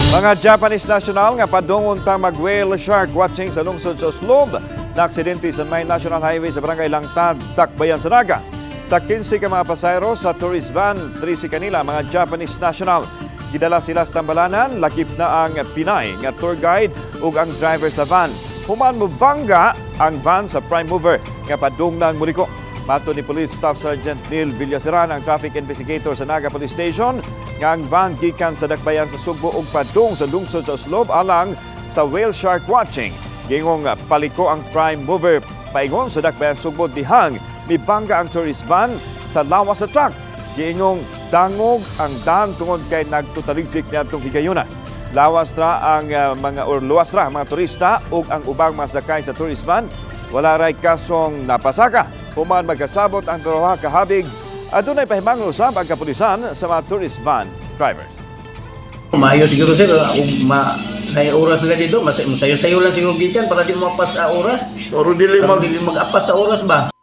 Mga Japanese national nga padungon ta mag whale shark watching sa lungsod sa Oslob na aksidente sa main national highway sa Barangay Langtad, Dakbayan sa Naga. Sa 15 ka mga pasahero sa tourist van, 13 kanila mga Japanese national. Gidala sila sa tambalanan, lakip na ang Pinay nga tour guide ug ang driver sa van. Human mobangga ang van sa prime mover nga padung nang muliko. Matod ni Police Staff Sergeant Neil Villaseran, ang traffic investigator sa Naga Police Station, nga ang van gikan sa Dakbayan sa Sugbo ug padung sa lungsod sa Oslob alang sa whale shark watching. Gingong paliko ang prime mover paingon sa Dakbayan Sugbo dihang mibangga ang tourist van sa lawas sa truck. Giingong dangog ang daan tungod kay nagtutaligsik niadtong higayuna. Lawas ra ang mga or luwas ra ang mga turista ug ang ubang mga sakay sa tourist van. Wala ray kasong napasaka. Human magkasabot ang duha ka habig, adunay pahimango usab ang kapulisan sa mga tourist van drivers. Maayo siguro, sir, kung ma na oras nila dito, mas sayo-sayo lang siguro gikan para di mo apas sa oras. Pero dili Para mag dili mag-apas sa oras ba?